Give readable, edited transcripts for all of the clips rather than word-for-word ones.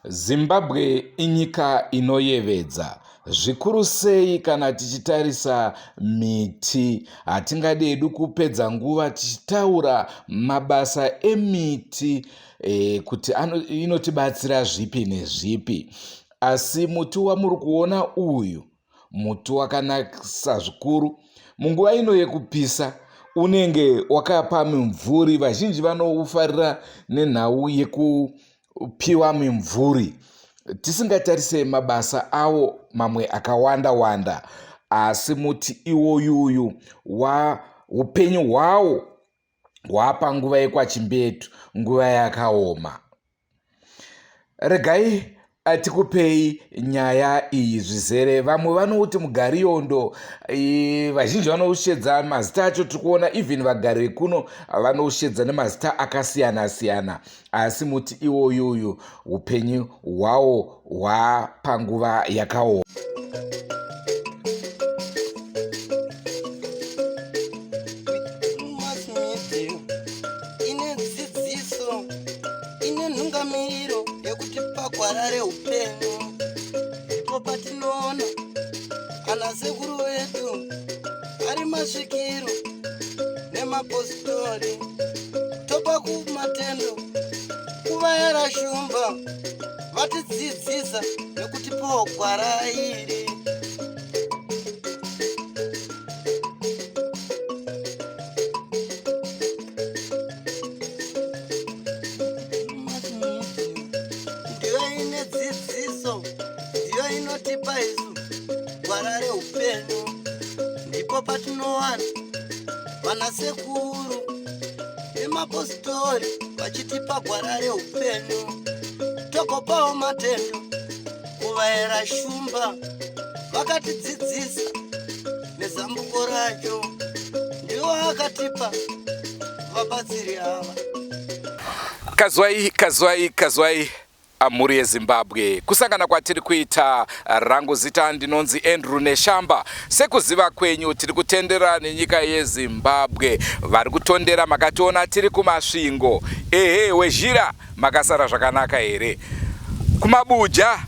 Zimbabwe inyika inoyevedza, zvikuru sei kana tichitarisa miti. Hatingadi hedu kupedza nguva tichitaura mabasa emiti e, kuti inotibatsira zvipi nezvipi. Asi muti wamuri kuona uyu Muti wakanakisa zvikuru. Munguva ino yekupisa unenge wakapa mimvuri. Vazhinji vanoufarira nenhau yekupiwa mimvuri. Tisingatarise mabasa awo mamwe akawanda wanda asi muti iwoyuyu wa upenyu hwawo hwapanguva yekwachimbetu nguva yakaoma. Regai tikupei nyaya iyi zvizere. Vamwe vanouti mugariyondo, vazhinji vanoushedza mazita acho tiri kuona even vagari vekuno vanoushedza nemazita akasiyana siyana, asi muti iwoyuyu upenyu hwawo hwapanguva yakaoma. Ine nhungamiriro yekutipa gwara reupenyu. Ndipo patinoona ana sekuru vedu ari masvikiro nemapositori, topa kumatendo kuvayera shumba vatidzidzisa nekutipawo gwara iri. Ndiyo ine dzidziso, ndiyo inotipa isu gwara reupenyu. Ndipo patinowana vanasekuru nemapositori vachitipa gwara reupenyu, togopawo matendo kuvaera shumba vakatidzidzisa nezambuko racho ndiwo akatipa vabatsiri ava. Kazwai, kazwai, kazwai mhuri yeZimbabwe. Kusangana kwatiri kuita, rangu zita ndinonzi Andrew Neshamba. Sekuziva kwenyu tiri kutendera nenyika yeZimbabwe. Vari kutondera makationa tiri kuMasvingo. Ehe wezhira makasara zvakanaka here? Kumabuja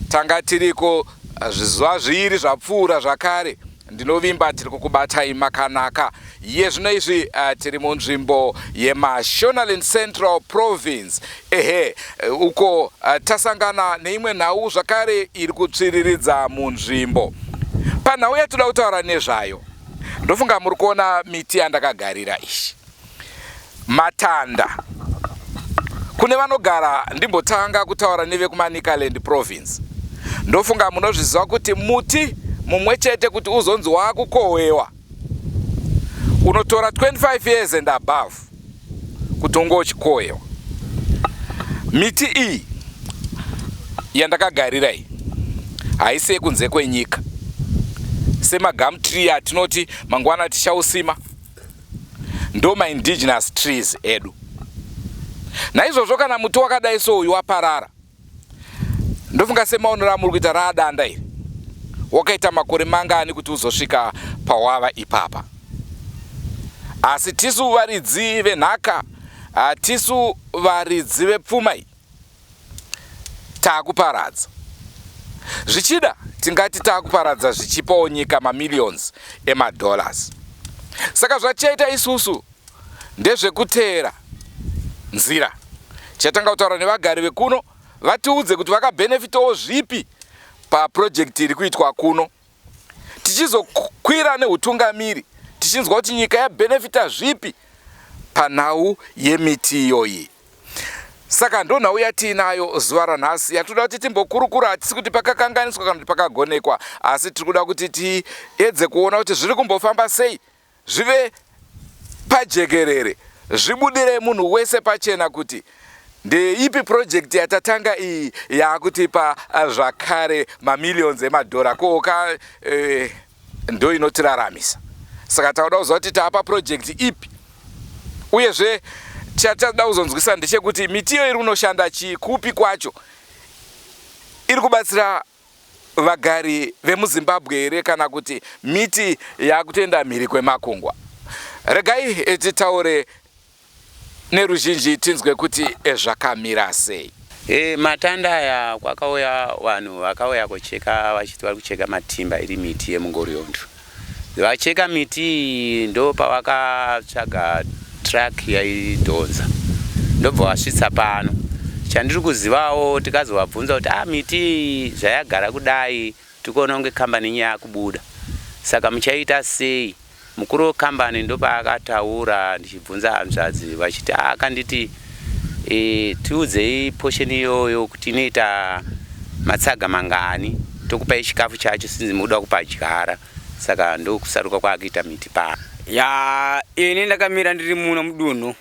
tanga tiriko zvizuva zviiri zvapfuura zvakare. Ndinovimba tiri kukubatai makanaka. Iye zvino izvi tiri munzvimbo yeMashonaland Central Province. Ehe, uko tasangana neimwe nhau zvakare iri kutsviriridza munzvimbo. Panhau yatoda kutaura nezvayo, ndofunga muri kuona miti yandakagarira iyi. Matanda. Kune vanogara ndimbotanga kutaura nevekuManicaland Province. Ndofunga munozviziva kuti muti mumwe chete kuti uzonzi waakukohwewa unotora 25 years and above kuti unge uchikohwewa. Miti iyi yandakagarira iyi haisi yekunze kwenyika semagum tree atinoti mangwana tichausima ndo maindigenous trees edu. Naizvozvo kana muti wakadai souyu waparara, ndofunga semaonero amuri kuita raadanda iri, wakaita makore mangani kuti uzosvika pawava ipapa. Asi tisu varidzi venhaka, tisu varidzi vepfuma iyi. Taakuparadza. Zvichida tingati taakuparadza zvichipawo nyika mamillions emadollars. Saka zvatichaita isusu ndezvekuteera nzira. Tichatanga kutaura nevagari vekuno vatiudze kuti vakabhenefitawo zvipi paprojekti iri kuitwa kuno. Tichizokwira nehutungamiri tichinzwa kuti nyika yabhenefita zvipi panhau yemiti iyoyi. Saka ndonhau yatiinayo zuva ranhasi yatinoda kuti timbokurukura. Hatisi kuti pakakanganiswa kana kuti pakagonekwa, asi tiri kuda kuti tiedze kuona kuti zviri kumbofamba sei, zvive pajekerere, zvibudire munhu wese pachena kuti ndeipi purojekiti yatatanga iyi yaakutipa zvakare mamillions emadhora koka eh, ndo inotiraramisa. Saka tauda kuziva kuti taapa purojekiti ipi, uyezve chatada kuzonzwisa ndechekuti miti iyo iri kunoshanda chii, kupi kwacho, iri kubatsira vagari vemuZimbabwe here kana kuti miti yakutoenda mhiri kwemakungwa. Regai titaure neruzhinji tinzwe kuti zvakamira sei. E, matanda aya kwakauya vanhu vakauya kucheka vachiti vari kucheka matimba iri miti yemungoriondo. Vacheka miti iyi ndopavakatsvaga truck yaidhonza ndobva vasvitsa pano. Chandiri kuzivawo tikazovabvunza kuti ah, miti iyi zvayagara kudai tikuona kunge kambani yenyu yakubuda saka muchaita sei? Mukuru wekambani ndopaakataura ndichibvunza hanzvadzi vachiti ah, akanditi e, tiudzei portion iyoyo kuti inoita matsaga mangani tokupai chikafu chacho sinzi mukuda kupadyara saka ndokusaruka kwaakuita miti pano. Ya ini ndakamira ndiri muno mudunhu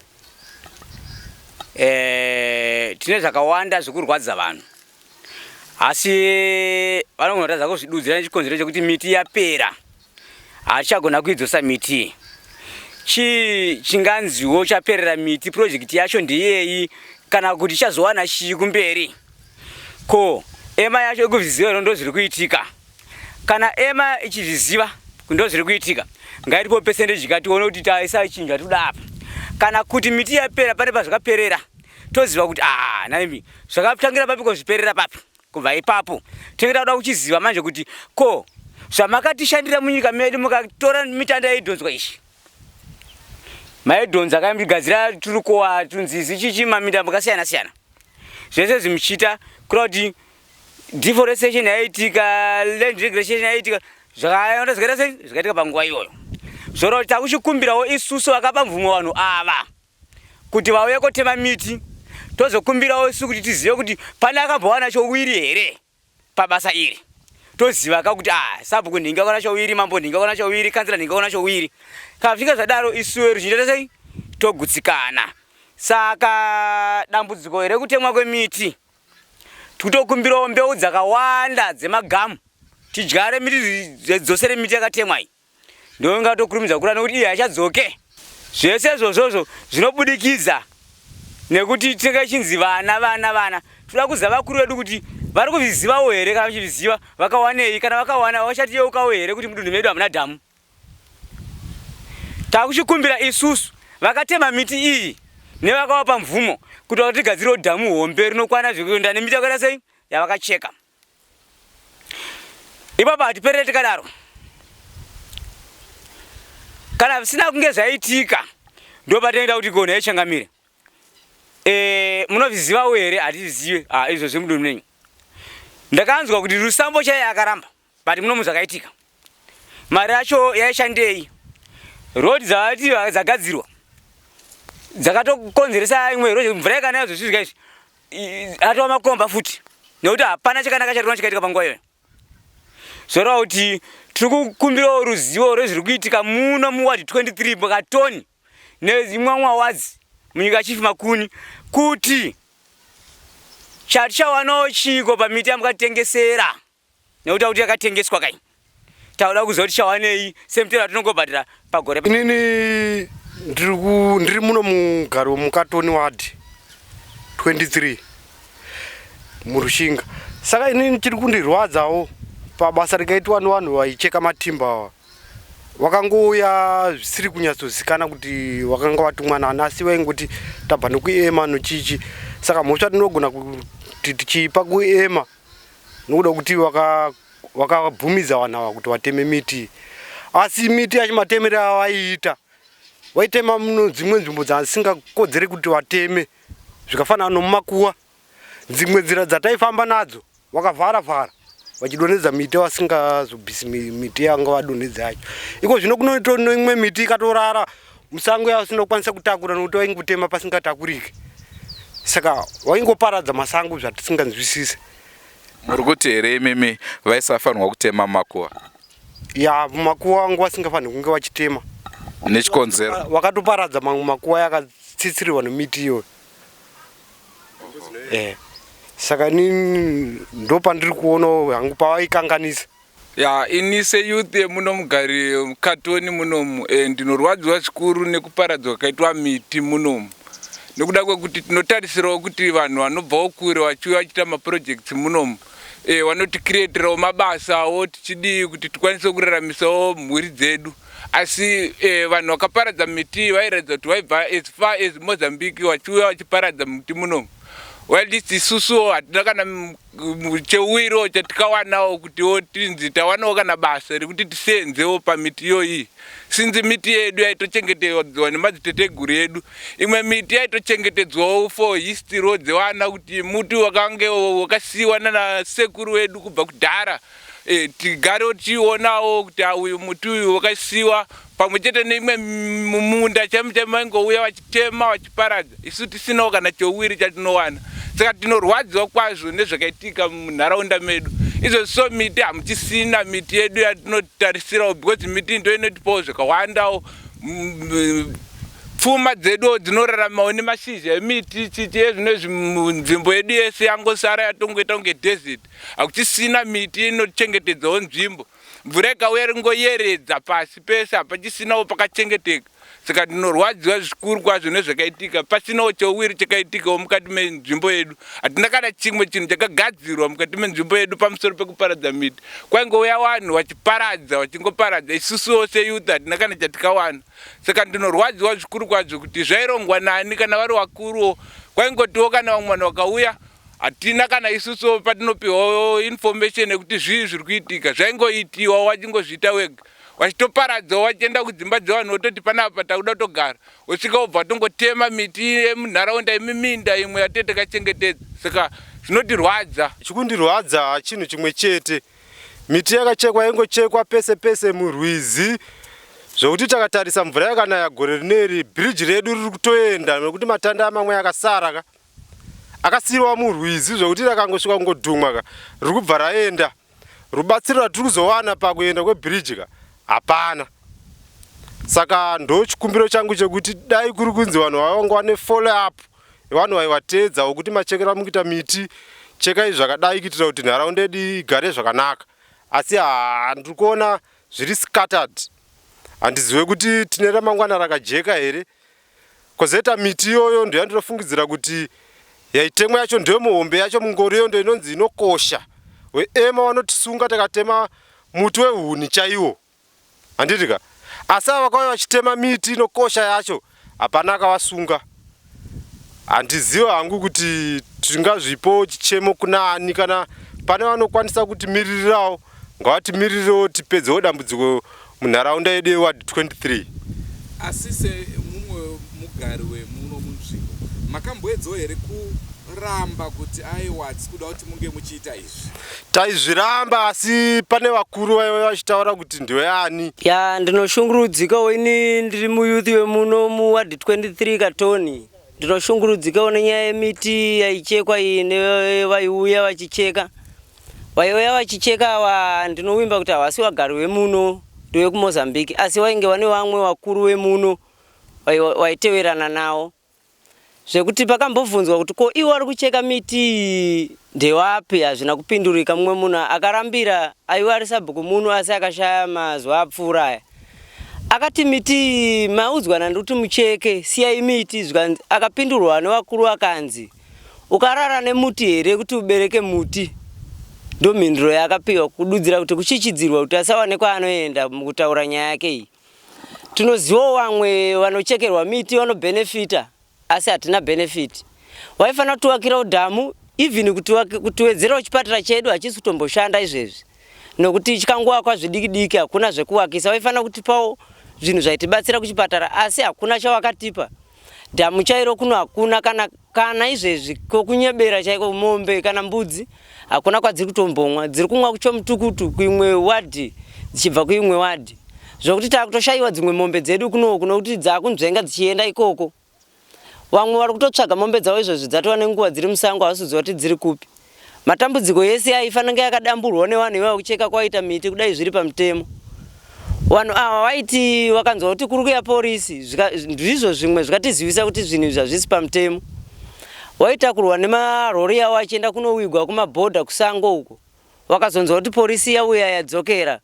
e, tine zvakawanda zvekurwadza vanhu asi vanogona kutadza kuzvidudzira nechikonzero chekuti miti yapera hatichagona kuidzosa miti chii chinganziwo chaperera miti purojekiti yacho ndeyei kana kuti ichazowana chii kumberi ko ema yacho ikuzviziva here ndo zviri kuitika kana ema ichizviziva ndo zviri kuitika ngaitipo percentage ka tione kuti taisa chinhu chatikuda apa kana kuti miti yapera pane pazvakaperera toziva kuti ah naimi zvakatangira papi ko zviperera papi kubva ipapo tinenge takuda kuchiziva manje kuti ko zvamakatishandira munyika medu mukatora mitanda yaidhonzwa ishi maidhonza kaigadzira turukowa tunzizi chichi maminda makasiyana siyana zvese zvimuchiita kureva kuti deforestation yaiitika land regression yaiitika zvakaenda zvikaita sei zvakaitika panguva iyoyo zvoreva kuti takuchikumbirawo isusu vakapa mvumo vanhu ava kuti vauye kotema miti tozokumbirawo isu kuti tizive kuti pane akambowana chowiri here pabasa iri toziva ka kuti ah sabhuku nhingi akaona chowiri mambo nhingi akaona chowiri kanzira nhingi akaona chowiri kana zvichinge zvadaro isu ruzhinji toita sei togutsikana saka dambudziko rekutemwa kwemiti tikutokumbirawo mbeu dzakawanda dzemagamu tidyare miti dzosere miti yakatemwa iyi Ndonga tokurumidza kukura nekuti iye hachadzoke. Zvese izvozvozvo zvinobudikidza nekuti tinenge tichinzi vana vana vana. Toda kuziva vakuru vedu kuti vari kuzvizivawo here kana vachizviziva vakawanei kana vakawana vachatiyeukawo here kuti mudunhu medu hamuna dhamu. Takuchikumbira isusu vakatema miti iyi nevakavapa mvumo kuti vatigadzirewo dhamu hombe rinokwana zvekuenda nemiti yakaita sei yavakacheka. Ipapo hatiperere tikadaro. Kana zvisina kunge zvaitika ndopatinenge takuti gonho yechangamire. E, munozvizivawo here? Hatizvizive. Ah, izvo zviri mudunhu menyu. Ndakanzwa kuti Rusambo chaiye akaramba, but munomu zvakaitika. Mari yacho yaishandei? Road dzavati dzagadzirwa dzakatokonzeresa imwe road mvura ikanaya zvozvizvika izvi atova makomba futi nekuti hapana chakanaka chatinoona chikaitika panguva iyoyo zvoreva kuti tiri kukumbirawo ruzivo rwezviri kuitika muno muward 23 mukatoni neimwamwa wadzi munyika chief makuni kuti chatichawanawo chiiko pamiti yamukatitengesera nekuti akuti yakatengeswa kai tauda kuziva kuti chawanei semutero atinongobhadhara pagore. Inini ndiri muno mugari wemukatoni ward 23 murushinga saka inini chiri kundirwadzawo pabasa rikaitwa nevanhu vaicheka matimba awa wakangouya zvisiri kunyatsozikana kuti wakanga watumwa nani asi vaingoti tabva nekuema nochichi saka mhosva tinogona kuti tichiipa kuema nokuda kuti wakabvumidza vanhu ava kuti vateme miti asi miti yacho matemere avaiita vaitema muno dzimwe nzvimbo dzasingakodzere kuti vateme zvikafanana nomumakuwa dzimwe nzira dzataifamba nadzo wakavhara vhara vachidonhedza miti vasingazobvisi miti yanga vadonhedza yacho iko zvino kunoito imwe miti ikatorara musango yavasina kukwanisa kutakura nokuti vaingotema pasingatakurike saka vaingoparadza masango zvatisinganzwisise Muri kuti here imimi vaisafanirwa kutema makuva? Ya, makuva vangu vasingafanirwi kunge vachitema. Nechikonzero? Vakatoparadza mamwe makuva yakatsitsirirwa nemiti iyoyo. Eh. Saka ini ndopandiri kuonawo hangu pavaikanganisa. Ya, ini seyouth yemuno mugari mukatoni munomu e, ndinorwadziwa zvikuru nekuparadzwa kwakaitwa miti munomu nekuda kwekuti tinotarisirawo kuti vanhu vanobvawo kure vachiuya vachiita maprojects munomu e, vanotikrieterawo mabasawo tichidii kuti tikwanise kuraramisawo mhuri dzedu asi e, vanhu vakaparadza miti vairatidza kuti vaibva as far as Mozambique vachiuya vachiparadza miti munomu. Whilst isusuwo hatina kana cheuwiro chatikawanawo kutiwo tinzi tawanawo kana basa rekuti tiseenzewo pamiti iyoyi, since miti yedu yaitochengetedzwa nemadziteteguru edu. Imwe miti yaitochengetedzwawo for history dzevana, kuti muti wakange wakasiyiwa nanasekuru wedu kubva kudhara, tigarewo tichionawo kuti uyu muti uyu wakasiyiwa pamwe chete neimwe mumunda chaimo chaimo. Vaingouya vachitema, vachiparadza, isu tisinawo kana cheuwiri chatinowana. Saka tinorwadziwa kwazvo nezvakaitika munharaunda medu izvozvi. So miti hamuchisina, miti yedu yatinotarisirawo, because miti ndo inotipawo zvakawandawo. Pfuma dzeduwo dzinoraramawo nemashizha emiti. Chichi ezvinozvi nzvimbo yedu yese yangosara yatongoita kunge desert, hakuchisina miti inochengetedzawo nzvimbo. Mvura ikauya ringoyeredza pasi pese, hapachisinawo pakachengeteka. Saka ndinorwadziwa zvikuru kwazvo nezvakaitika, pasinawo cheuwiri chakaitikawo mukati menzvimbo yedu. Hatina kana chimwe chinhu chakagadzirwa mukati menzvimbo yedu pamusoro pekuparadza miti. Kwaingouya vanhu vachiparadza, vachingoparadza, isusuwo seyouth hatina kana chatikawana. Saka ndinorwadziwa zvikuru kwazvo kuti zvairongwa nani kana vari vakuruwo. Kwaingotiwo kana vamwe vanhu vakauya, hatina kana isusu patinopiwa information yekuti zvii zviri kuitika. Zvaingoitiwa wachingozviita wega, vachitoparadzawo, vachienda kudzimba dzevanhu, vototi panapa takuda kutogara, wosvika wobva watongotema miti yemunharaunda, yemiminda imwe yatee takachengetedza. Saka zvinotirwadza. Chikundirwadza chinhu chimwe chete: miti yakachekwa, ingochekwa pese pese murwizi, zvokuti takatarisa mvura yakanaya gore rineri, bhiriji redu riri kutoenda nekuti matanda mamwe akasara ka akasiyiwa murwizi, zvokuti rakangosvika kungodhumwa ka riri kubva raenda. Rubatsiro ratiri kuzowana pakuenda kwebhiriji ka hapana. Saka ndo chikumbiro changu chekuti dai kuri kunzi vanhu vavanga vane follow up yevanhu vaivateedzawo kuti machekero amukuita miti, chekai zvakadai kuitira kuti nharaunda yedu igare zvakanaka. Asi handiri kuona zviri scattered, handizive kuti tine ramangwana rakajeka here. Kozoita miti iyoyo ndo yandinofungidzira kuti yaitemwa yacho, ndiyo muhombe yacho mungoro iyo ndo inonzi inokosha. Weema vanotisunga takatema muti wehuni chaiwo, handiti ka? Asi ava vakauya vachitema miti inokosha yacho, hapana akavasunga. Handizivi hangu kuti tingazvipo chichemo kuna ani. Kana pane vanokwanisa kutimiririrawo, ngavatimiririrewo tipedzewo dambudziko munharaunda yedu yeward 23. Asi semumwe mugari wemuno munzvimbo, makamboedzawo here kuramba kuti aiwa, hatisi kuda kuti munge muchiita izvi? Taizviramba, asi pane vakuru vaiva vachitaura kuti ndiwe ani. Ya, ndinoshungurudzikawo ini. Ndiri muyouth wemuno muward 23 Katoni. Ndinoshungurudzikawo nenyaya yemiti yaichekwa iyi nevaiuya vachicheka. Vaiuya vachicheka ava, ndinovimba kuti havasi vagari vemuno, ndevekuMozambique, asi vainge vane vamwe vakuru vemuno vaiteverana navo, zvekuti pakambobvunzwa kuti ko ivo vari kucheka miti iyi ndewapi, hazvina kupindurika. Mumwe munhu akarambira aiva ari sabhuku muno asi akashaya mazuva apfuura aya, akati miti iyi maudzwa nandi kuti mucheke, siyai miti. Zvikanzi, akapindurwa nevakuru akanzi, "Ukarara nemuti here kuti ubereke muti?" Ndo mhinduro yaakapiwa, kududzira kuti kuchichidzirwa kuti asawane kwaanoenda mukutaura nyaya yake iyi. Tinozivawo vamwe vanochekerwa miti vanobhenefita, asi hatina benefit. Waifanira kutiwakirawo dhamu, even kutiwedzerawo chipatara chedu hachisi kutomboshanda izvezvi nokuti chikangovakwa zvidiki diki, hakuna zvekuwakisa. Waifanira kutipawo zvinhu zvaitibatsira kuchipatara, asi hakuna chawakatipa. Dhamu chairo kuno hakuna kana izvezvi. Kokunyebera chaiko, mombe kana mbudzi hakuna kwadziri kutombomwa, dziri kumwa kuChomutukutu kuimwe wadhi dzichibva kuimwe wadhi, zvokuti taakutoshayiwa dzimwe mombe dzedu kunoku nokuti dzaakunzvenga dzichienda ikoko. Vamwe vari kutotsvaga mombe dzavo izvozvi, dzatova nenguva dziri musango, havasi kuziva kuti dziri kupi. Matambudziko ese aifanira yakadamburwa nevanhu ivava kucheka kwaita miti kudai zviri pamutemo. Vanhu ava vaiti vakanzwa kuti kuri kuya porisi, ndizvo zvimwe zvikatizivisa kuti zvinhu izvi hazvisi pamutemo. Waitakurwa nemarori avo achienda kunowigwa kumabhodha kusango uko. Vakazonzwa kuti porisi yauya, yadzokera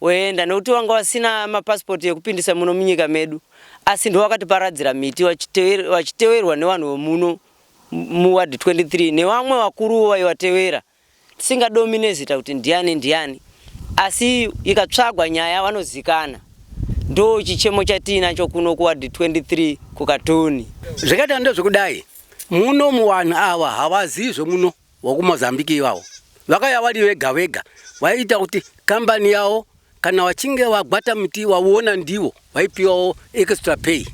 woenda, nekuti vanga vasina mapasipoti ekupindisa muno munyika medu. Asi ndo vakatiparadzira miti vachiteverwa nevanhu vemuno muward 23 nevamwe vakuru vaivatevera, tisingadomi nezita kuti ndiani ndiani, asi ikatsvagwa nyaya vanozikana. Ndo chichemo chatiinacho kuno kuward 23 kuKatoni. Zvakaita ndezvekudai. Muno muvanhu ava havazivi zvemuno wakuMozambique ivavo. Vakauya vari vega vega vaiita kuti kambani yavo kana vachinge vagwata miti vaona ndivo vaipiwawo extra pay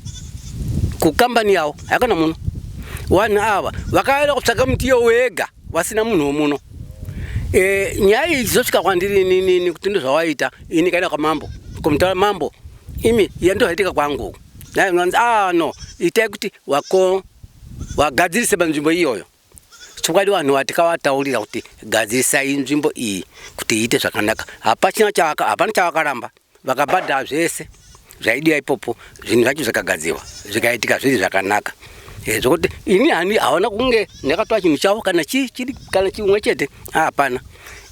kukambani yavo haikana muno. Vanhu ava vakaenda kutsvaka miti iyo vega vasina munhu wemuno. E, nyaya iyi ichizosvika kwandiri inini kuti ndozvawaita ini kaenda kwamambo kumutaura mambo imi iya ndozvaitika kwangu naye ah no itai kuti wako wagadzirise panzvimbo iyoyo Chokwadi vanhu ava tikavataurira kuti gadzirisai nzvimbo iyi kuti iite zvakanaka, hapachina chavaka, hapana chavakaramba, vakabhadhara zvese zvaidiwa ipopo, zvinhu zvacho zvikagadzirwa zvikaitika zviri zvakanaka. Eh, zvokuti ini hani hawana kunge ndakatora chinhu chavo kana chii chiri kana chimwe chete hapana.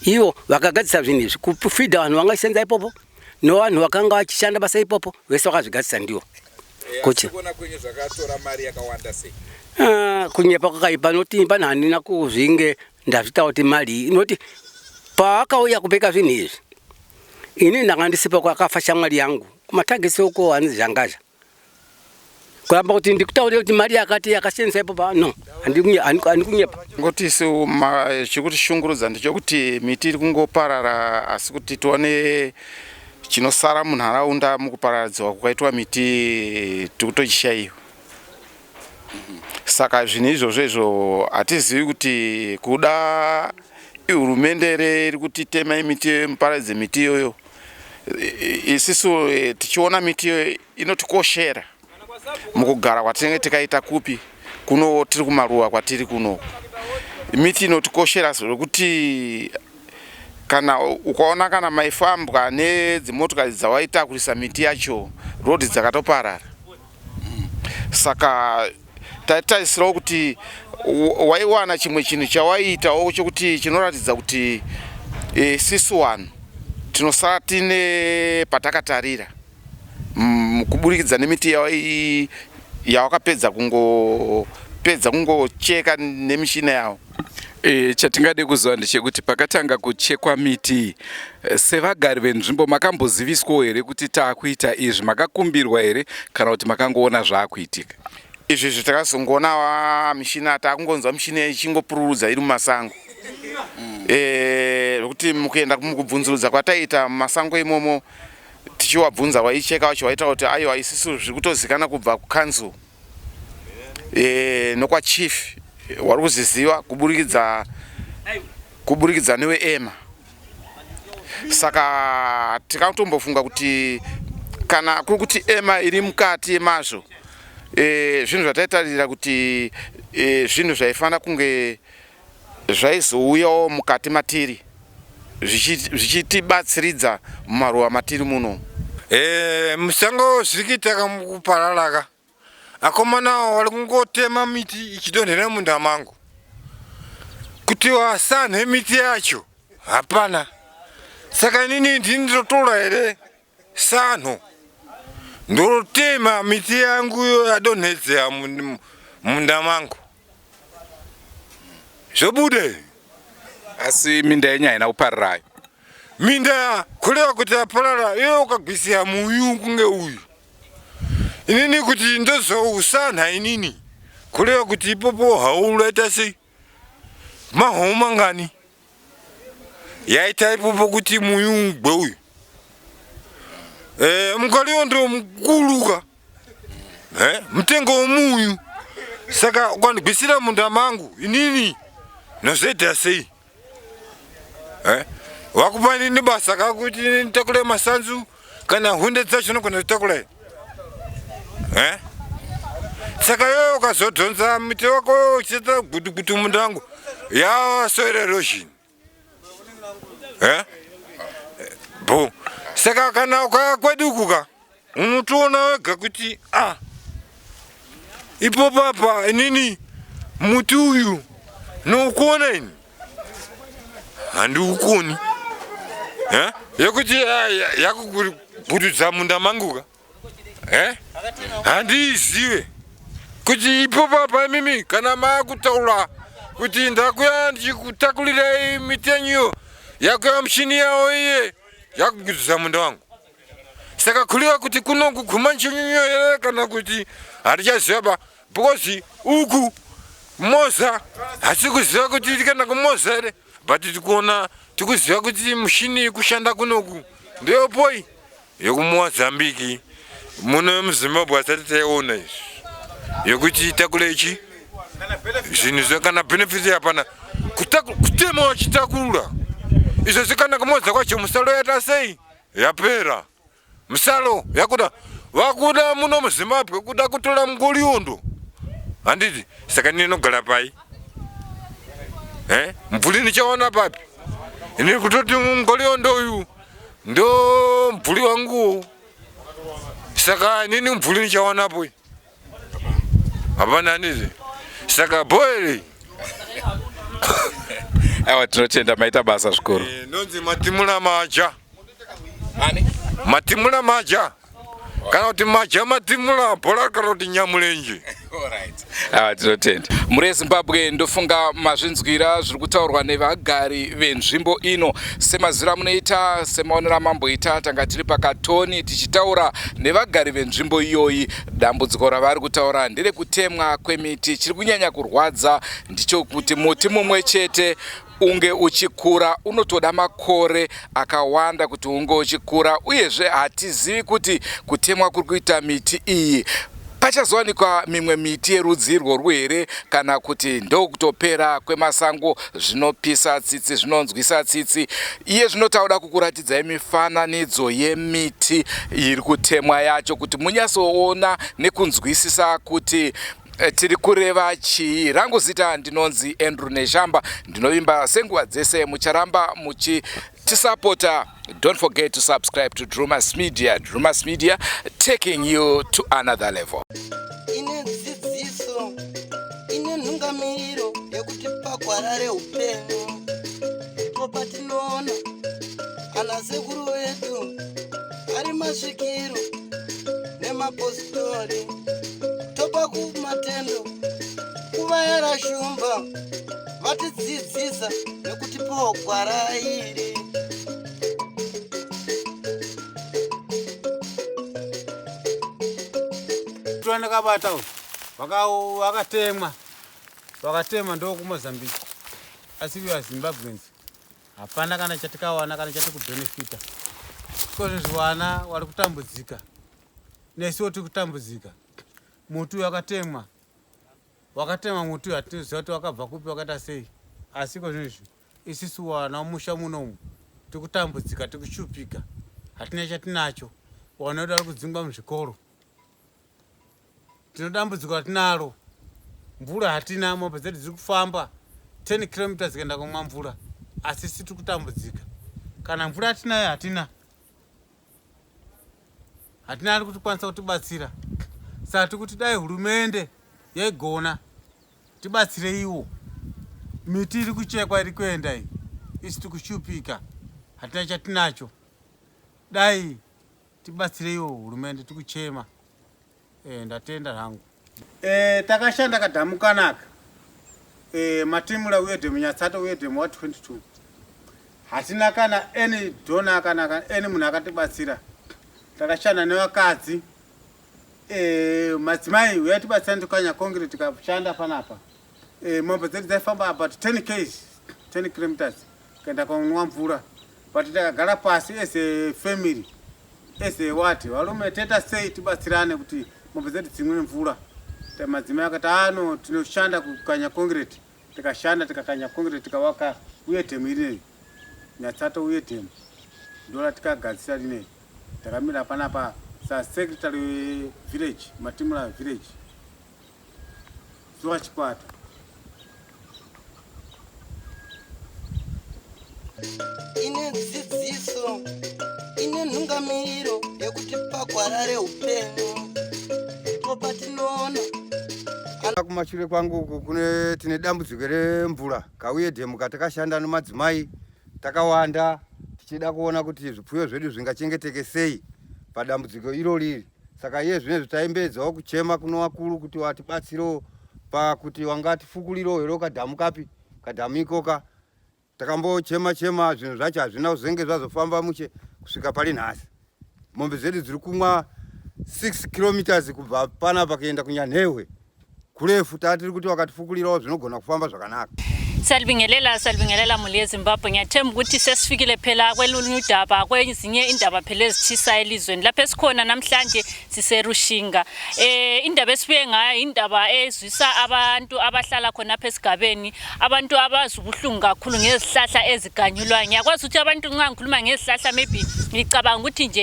Ivo vakagadzirisa zvinhu izvi kufidha vanhu vanga vachisenza ipopo nevanhu vakanga vachishanda basa ipopo vese vakazvigadzirisa ndivo. Eh, Kuti kuona kwenyu zvakatora mari yakawanda sei? Ah, kunyepa kwakaipa noti pane handina kuzvinge ndazvitaura kuti mari iyi noti paakauya kupeka zvinhu izvi ini ndanga ndisipo kwakafa shamwari yangu kumatagisi uko hanzi zhangazha kuramba kuti ndikutaurire kuti mari yakati yakashandisa ipo pa no handikunyepa Ngoti isu chikutishungurudza ndechekuti miti iri kungoparara asi kuti tione Chinosara munharaunda mukuparadzwa kwakaitwa miti tikutochishaiwa. Saka zvinhu izvozvo izvo hatizivi kuti kuda ihurumende here iri kutitema miti muparadze miti iyoyo. Isisu eh, tichiona miti iyoyo inotikoshera mukugara kwatinenge tikaita kupi kuno tiri kumaruwa kwatiri kuno miti inotikoshera zvekuti kana ukaona kana maifambwa nedzimotokari dzawaitakurisa miti yacho rodhi dzakatoparara saka taitarisirawo kuti waiwana chimwe chinhu chawaiitawo chokuti chinoratidza kuti e, sisu vanhu tinosara tine patakatarira kuburikidza nemiti yawakapedza kungopedza kungocheka nemishina yawo. E, chatingade kuziva ndechekuti pakatanga kuchekwa miti e, sevagari venzvimbo makamboziviswawo here kuti taakuita izvi makakumbirwa here kana kuti makangoona zvaakuitika? Izvi izvi takazongoona mishina takungonzwa mishina ichingopururudza iri mumasango eh, zvekuti e, mukuenda mukubvunzurudza kwataiita mumasango imomo tichiwabvunza waicheka wacho waita kuti aiwa isisu zviri kutozikana kubva kucouncil e, nokwachief wari kuziziva kuburikidza kuburikidza neweema saka tikatombofunga kuti kana kuri kuti ema iri mukati mazvo e, zvinhu zvataitarira kuti e, zvinhu zvaifanira kunge Zvaizouyawo mukati matiri zvichitibatsiridza mumaruwa matiri muno. Eh, musango zviri kuita kamukupararaka. Akomana awo wari kungotema miti ichidonhera munda mangu. Kuti wasanhe miti yacho hapana. Saka inini ndini ndotora here sanho ndotema miti yangu iyo yadonhedzea munda mangu. Zvobude. Asi minda yenyu haina kupararayo. Minda kureva kuti yaparara iwe ukagwisiya muyu kunge uyu. Inini kuti ndozousanha inini kureva kuti ipopo haulaita sei mahomu mangani yaita ipopo kuti muyu ugwe uyu eh, mukariwo ndo mukuluka eh, mutengo womuyu saka ukandigwisira munda mangu inini nozoita sei eh, wakupa inini basa kakuti nditakure masanzu kana hunde dzacho unogona kutakura eh? saka iwewe ukazodhonza muti wako uchiita gutugutu munda wangu yava soil erosion eh? bo saka kana ukaya kwedu kuka unotoona wega kuti ah ipopo apa inini muti uyu noukuona ini handiukoni eh? yekuti yakubududza munda manguka eh? handiizive kuti ipopo apa imimi kana maakutaura kuti ndakuya ndichikutakulirai miti yenyuyo yakuya muchini yawo iye yakubududza munda wangu saka kureva kuti kuno kuguma chinyunyo here kana kuti handichaziva ba because uku Moza hasi kuziva kuti tikaenda kumoza here but tikuona tikuziva kuti mushini ikushanda kunoku ndeyopoi yekumuwazambiki muno muzimbabwe asati taiona izvi yekuti itakure ichi zvinhu zve kana benefit hapana kutema wachitakurura izvo zvikana kumoza kwacho musalo yaita sei yapera Misalo yakuda vakuda muno muZimbabwe kuda kutora mungoriondo handiti saka ini ndinogara pai eh mvuri ndichawana papi ini kutoti mungoriondo uyu ndo mvuri wangu saka inini mvuri ndichawanapo hapana handiti saka boeri aiwa tinotenda maita basa zvikuru eh, ndonzi matimula maja Ani? Matimula maja. Kana kuti maja matimula bhola kana kuti nyamulenje. Alright. Ah, tinotenda. Mhuri yeZimbabwe ndofunga mazvinzwira zviri kutaurwa nevagari venzvimbo ino. Semaziro amunoita, semaonero amamboita, tanga tiri pakatoni tichitaura nevagari venzvimbo iyoyi. Dambudziko ravari kutaura nderekutemwa kwemiti. Chiri kunyanya kurwadza ndichokuti muti mumwe chete unge uchikura unotoda makore akawanda kuti unge uchikura uyezve hatizivi kuti kutemwa kuri kuita miti iyi pachazowanikwa mimwe miti yerudzi irworwu here kana kuti ndokutopera kwemasango zvinopisa tsitsi zvinonzwisa tsitsi iye zvino tauda kukuratidzai mifananidzo yemiti iri kutemwa yacho kuti munyatsoona nekunzwisisa kuti Eh, tiri kureva chii rangu zita ndinonzi Andrew Neshamba ndinovimba senguva dzese mucharamba muchitisapota don't forget to subscribe to Drumas Media Drumas Media taking you to another level ine dzidziso ine nhungamiriro yekuti pagwara reupenyu ndipo patinoona ana sekuru vedu ari masvikiro nemapositori topa kumatendo kuvayera shumba vatidzidzisa nekutipawo gwara iri ndakabata vakatemwa vakatemwa ndokumozambique asi we are zimbabweans hapana kana chatikawana kana chatikubhenefita kozvezvi wana wari kutambudzika nesuwo tiri kutambudzika muti uyu wakatemwa wakatemwa muti uyu hatinoziva kuti wakabva kupi wakaita sei asi kozvinezvi isisu wana musha munomu tiri kutambudzika tiri kushupika hatina chatinacho wana wedu ari kudzingwa muzvikoro tino dambudziko ratinaro mvura hatina mombe dzedu dziri kufamba 10 kilometers kuenda kumwa mvura asi si tiri kutambudzika kana mvura hatinayo hatina hatina ari kutikwanisa kutibatsira saka tiri kuti dai hurumende yaigona tibatsireiwo miti iri kuchekwa iri kuenda iyi isi tiri kushupika hatina chatinacho dai Tibatsireiwo hurumende tikuchema. Eh, ndatenda hangu. Eh, takashanda kadhamu kanaka. Eh, matimula uye dhemu nyatsato uye dhemu wa 22. Hatina kana any donor kana kana any munhu akatibatsira. Takashanda nevakadzi. Eh, madzimai uya tibatsira ndikanya concrete tikashanda panapa. Eh, mombe dzedu dzaifamba about 10 k's, 10 kilometers kuenda kunwa mvura. But takagara pasi as a family as a what varume toita sei tibatsirane kuti mombe dzedu dzimwe mvura. Madzimai akati ano ah, tinoshanda kukanya concrete tikashanda tikakanya concrete tikavaka uye dhemu irinei nyatsato uye dhemu ndoratikagadzisa rinei takamira panapa sasecretary village matimura village Zuva chikwata. Ine dzidziso, ine nhungamiriro yekutipa gwara reupenyu. Ndipo patinoona kumashure kwangu uku kune tine dambudziko remvura kauye dhemu katakashanda nemadzimai takawanda tichida kuona kuti zvipfuyo zvedu zvingachengeteke sei padambudziko irori iri Saka iye zvino izvi taimbeedzawo kuchema kuno vakuru kuti vatibatsirewo pakuti vangatifukurirawo here kadhamu kapi kadhamu ikoka. Takambochema chema zvinhu zvacho hazvina kuzenge zvazofamba mushe kusvika pari nhasi. Mombe dzedu dziri kumwa 6 kilometers kubva panapa kuenda kunyanhehwe. Kurefu tatiri kuti wakatifukulirawo zvinogona kufamba zvakanaka. Siyalibingelela siyalibingelela muli yeZimbabwe ngiyathemba ukuthi sesifikile phela kwelunye udaba kwezinye indaba phela ezitshisa elizweni lapho esikhona namhlanje siseRushinga eh indaba esibuye ngayo indaba ezwisa abantu abahlala khonapha esigabeni abantu abazi ubuhlungu kakhulu ngezihlahla eziganyulwayo ngiyakwazi ukuthi abantu nxa ngikhuluma ngezihlahla maybe ngicabanga ukuthi nje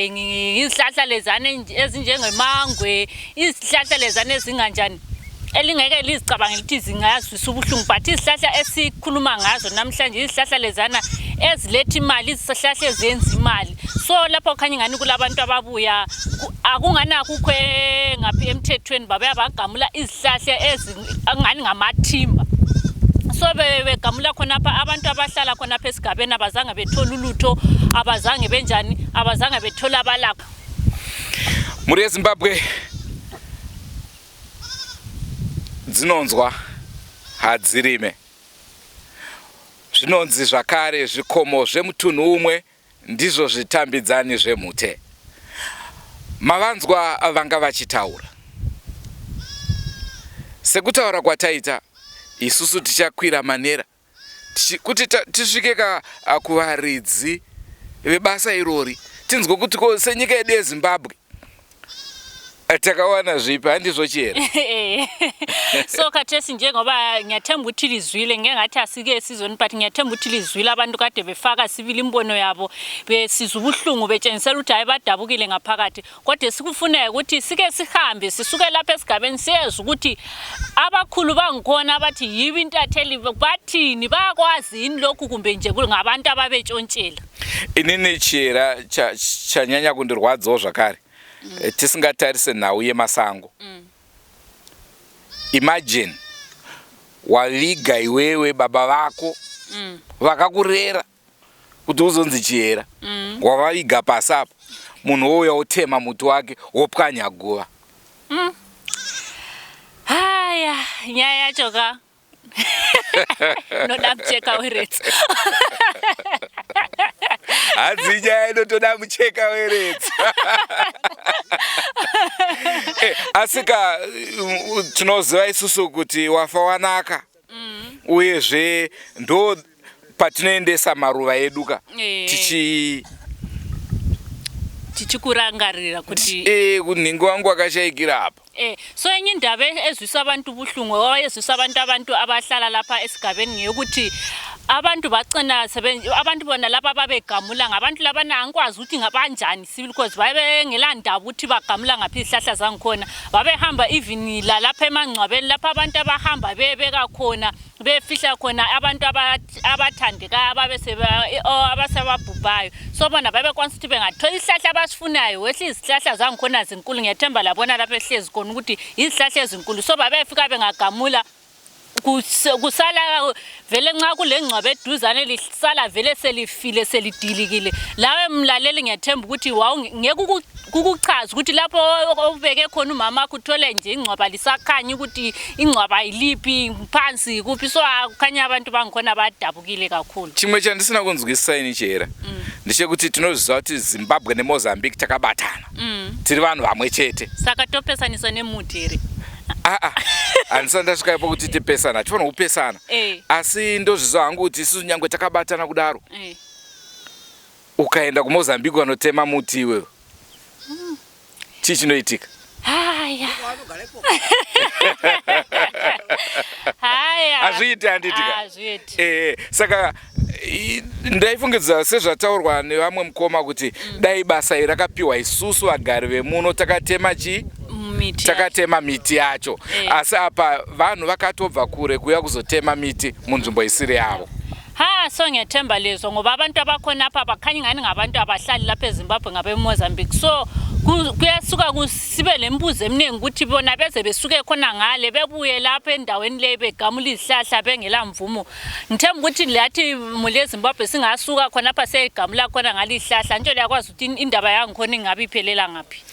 izihlahla lezana ezinjengemangwe izihlahla lezana ezinganjani elingeke lizicabangele ukuthi zingazwisa ubuhlungu but izihlahla esikhuluma ngazo namhlanje izihlahla lezana eziletha imali izihlahla ezenza imali so lapho khanya ingani kulabantu ababuya akungani akukho ngaphi emthethweni babuya bagamula izihlahla ezingani ngamathimba so begamula khonapha abantu abahlala khonapha esigabeni abazange bethole ulutho abazange benjani abazange bethole abalakho Mhuri yeZimbabwe dzinonzwa hadzirime. Zvinonzi zvakare zvikomo zvemutunhu umwe ndizvo zvitambidzani zvemhute. Mavanzwa vanga vachitaura. Sekutaura kwataita, isusu tichakwira manera kuti tisvike ka kuvaridzi vebasa irori tinzwe kuti ko senyika yedu yezimbabwe eh, takawana zvipi handizvo chiyera eh. so khathesi njengoba ngiyathemba ukuthi lizwile ngeke ngathi asike esizweni but ngiyathemba ukuthi lizwile abantu kade befaka sibili imbono yabo besizwa ubuhlungu betshengisela ukuthi hayi badabukile ngaphakathi Kodwa esikufunayo ukuthi sike sihambe sisuke lapha esigabeni siyezwa ukuthi abakhulu bangikhona abathi yibo intatheli bathini bayakwazi yini lokhu kumbe nje ngabantu ababetshontshela. Inini chiyera chanyanya kundirwadzawo zvakare mm. Eh, tisingatarise nhau yemasango mm. Imagine waviga iwewe baba vako mm. vakakurera kuti uzonzi chihera mm. wavaviga pasi apa munhu wouya wotema muti wake wopwanya guva mm. haya nyaya yacho ka inoda mucheka weretso hanzi nyaya inotoda mucheka weretso eh, asika tinoziva isusu kuti wafa wanaka mm. uyezve ndo patinoendesa maruva edu ka eh. tichi tichikurangarira kuti eh kunhingi wangu akashaikira apa eh so enye indaba ezwisa abantu ubuhlungu owayezwisa abantu abantu abahlala lapha esigabeni ngeyokuthi abantu bacina abantu bona laba babegamula ngabantu labana angikwazi ukuthi ngabanjani sibili because babengelandaba ukuthi bagamula ngaphi izihlahla zangikhona babehamba even lalapha emangcwabeni lapho abantu abahamba bebeka khona befihla khona abantu abathandekayo abasebabhubhayo so bona babekwanisa ukuthi bengathola isihlahla abasifunayo wehle izihlahla zangikhona zinkulu ngiyathemba labona lapho ehlezi khona ukuthi izihlahla ezinkulu so babefika bengagamula kusala vele nxa kulengcwaba eduzane lisala vele selifile selidilikile lawe mlaleli ngiyathemba ukuthi ngeke kukuchaza ukuthi lapho obeke khona umama wakho uthole nje ingcwaba lisakhanya ukuthi ingcwaba yiliphi phansi kuphi so kukhanya abantu bangikhona badabukile kakhulu chimwe chandisina kunzwisisa ini chihera mm. ndechekuti tinozviziva kuti zimbabwe nemozambique takabatana mm. tiri vanhu vamwe chete saka topesaniswa nemuti here aa handisati ndasvika ipo kuti tipesana hatifanira kupesana eh. asi ndozviziva hangu kuti isusu nyangwe takabatana kudaro eh. ukaenda kumozambique vanotema muti iwewe mm. Chii chinoitika? Haya. Haya. Hazviiti handiti ka? Hazviiti. Eh, saka ndaifungidzira sezvataurwa nevamwe mukoma kuti mm. dai basa iri rakapiwa isusu vagari vemuno takatema chii miti takatema miti yacho eh. asi apa vanhu vakatobva kure kuuya kuzotema miti munzvimbo isiri yavo Ha so ngiyethemba lezo ngoba abantu abakhona apha bakhanya ingani ngabantu abahlali lapha eZimbabwe ngabeMozambique so kuyasuka sibe lembuzo eminingi ukuthi bona beze besuke khona ngale bebuye lapha endaweni leyi begamula izihlahla bengela mvumo ngithemba ukuthi lathi muli eZimbabwe singasuka khonapha siyegamula khona ngale izihlahla ntsho liyakwazi ukuthi indaba yangikhona ingabe iphelela ngaphi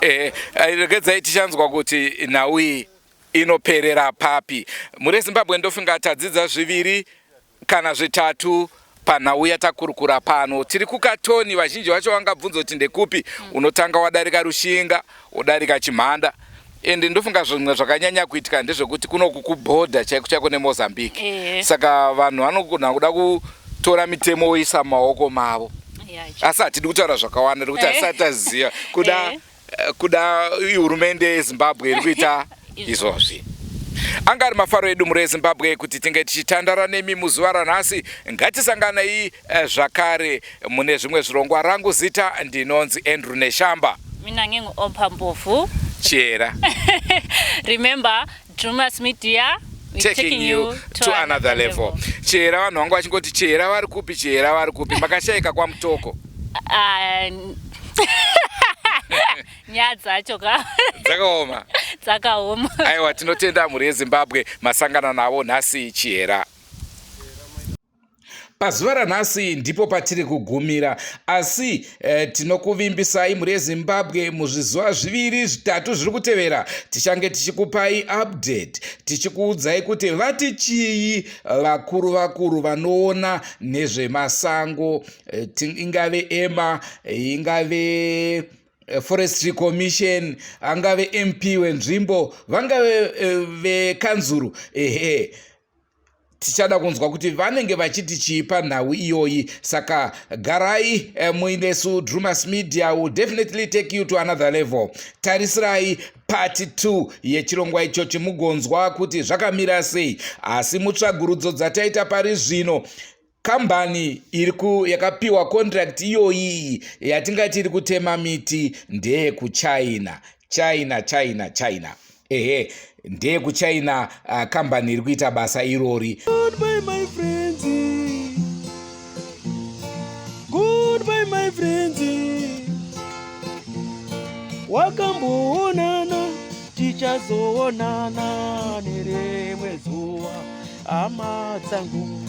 eh regedzai tichanzwa kuti nhau iyi inoperera papi mhuri yezimbabwe ndofunga tadzidza zviviri kana zvitatu panhau yatakurukura pano tiri kukatoni vazhinji vacho vangabvunza kuti ndekupi mm. unotanga wadarika rushinga wodarika chimhanda Ende ndofunga zvimwe zvakanyanya kuitika ndezvekuti kunoku kubhodha chaiko chaiko neMozambique. Eh. Saka vanhu vanogona kuda kutora mitemo voisa mumaoko mavo. Asi hatidi kutaura zvakawanda nekuti Eh. hatisati taziva kuda Eh. eh, kuda hurumende yeZimbabwe iri kuita izvozvi. Anga ari mafaro edu mhuri yeZimbabwe kuti tinge tichitandara nemi muzuva ranhasi. Ngatisanganei eh, zvakare mune zvimwe zvirongwa. Rangu zita ndinonzi Andrew Neshamba. Mina ngingu-Opha Mpofu. Chera. Remember, Drumas Media, we're taking you to another level. Chera vanhu vangu vachingoti Chera vari kupi, Chera vari kupi. Makashaika kwaMutoko. Ah, nyaya dzacho ka Dzakaoma. Dzakaoma. Aiwa, tinotenda mhuri yeZimbabwe masangana navo nhasi Chihera. Pazuva ranhasi ndipo patiri kugumira, asi eh, tinokuvimbisai mhuri yeZimbabwe muzvizuva zviviri zvitatu zviri kutevera tichange tichikupai update, tichikuudzai kuti vati chii vakuru vakuru vanoona nezvemasango, eh, ingave ema, ingave Forestry Commission, angave MP wenzvimbo, vangave vekanzuru, ehe tichada kunzwa kuti vanenge vachiti chii panhau iyoyi. Saka garai muinesu. Drumas Media will definitely take you to another level. Tarisirai part 2 yechirongwa ichochi mugonzwa kuti zvakamira sei. Asi mutsvagurudzo dzataita pari zvino, kambani iri ku yakapiwa contract iyoyi yatingati iri kutema miti ndeyekuChina. China, China, China, ehe, ndeyekuChina, kambani iri kuita basa irori. Goodbye, my friends. Goodbye, my friends. Wakamboonana, tichazoonana nerimwe zuva, hama dzangu.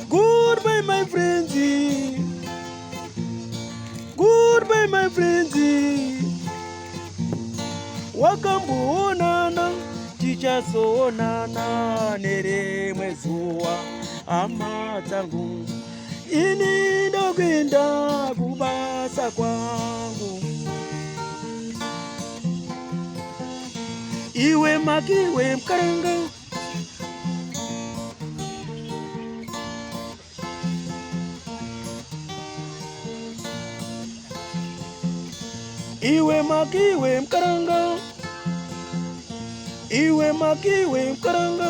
Goodbye, my friends. Goodbye, my friends. Wakamboonana, tichazoonana nerimwe zuva, hama dzangu. Ini ndokuenda kubasa kwangu. Iwe makiwe mkaranga. Iwe makiwe mkaranga. Iwe makiwe mkaranga.